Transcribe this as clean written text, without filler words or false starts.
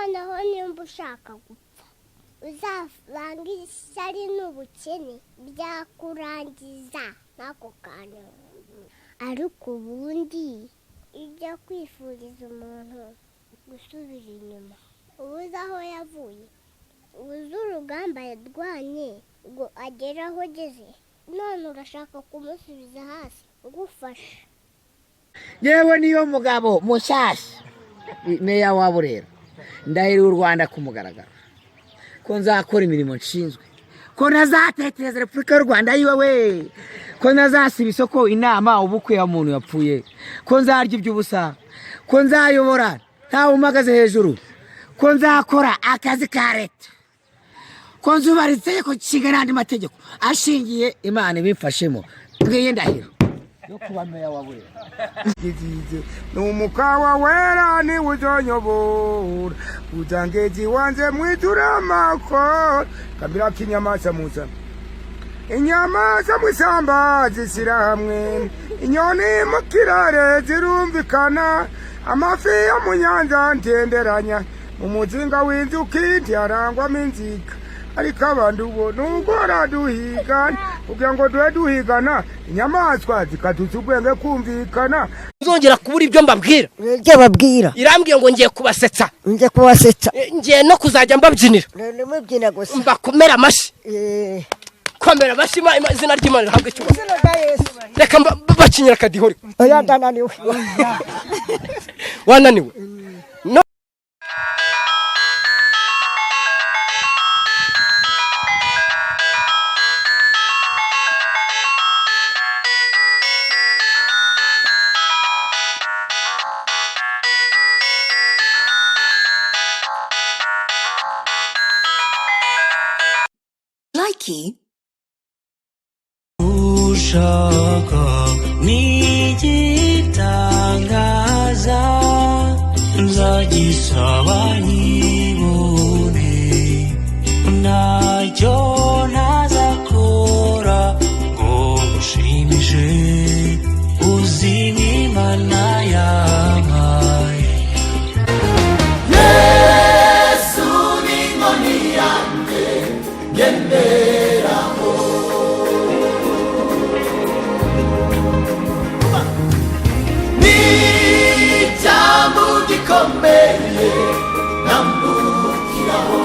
Noneho nimba ushaka gupfa, uzavanga ishyari n'ubukene, byakurangiza n'ako kantu. Ariko ubundi ibyo kwifuriza umuntu gusubira inyuma, ubuze aho yavuye, ubuze urugamba yarwanye ngo agere aho ageze, none urashaka kumusubiza hasi ugufasha. Yewe, niyo mugabo mushyashya, meya wa Burera, ndahiriye u Rwanda ku mugaragaro ko nzakora imirimo nshinzwe, ko ntazatekereza Repubulika y'u Rwanda yiwe we, ko ntazasiba isoko, inama, ubukwe umuntu yapfuye, ko nzarya iby'ubusa, ko nzayobora ntawe umagaze hejuru, ko nzakora akazi ka leta, ko nzubahiriza itegeko nshinga n'andi mategeko ashingiye Imana ibimfashemo. Bwiye ndahiro yo kuba meya wa Burera. Ni umukawa wera, niwe uzonyobora uzangezi wanze mwituramako kabira k'inyamasa musa inyama zo mw'isamba zishyira hamwe, inyoni mu kirere zirumvikana, amafi yo mu nyanza ntenderanya, mu muzinga w'inzuki ntiharangwamo inzika. Ariko abantu bo nugora duhigana kugira ngo duhe duhigana, inyamaswa zikaduza ubwenge kumvikana. Nzongera kubura ibyo mbabwira. Ibyo babwira. Irambwiye ngo ngiye kubasetsa. Nje kubasetsa. Ngiye no kuzajya mbabyinira. Mubyina gusa. Mbakomera amashyi. Eh. Komera amashyi, izina ry'Imana rihabwe icyubahiro. Izina rya Yesu. Reka bakinyira akadihori. Oya, ndananiwe. Wananiwe no. Likey. Ushaka n'igitangaza, nzagisaba nkibone, ntacyo ntazakora ngo ngushimishe, uzima Imana yampaye. Yesu ni inkoni yanjye ngenderaho, ni icyambu gikomeye nambukiraho.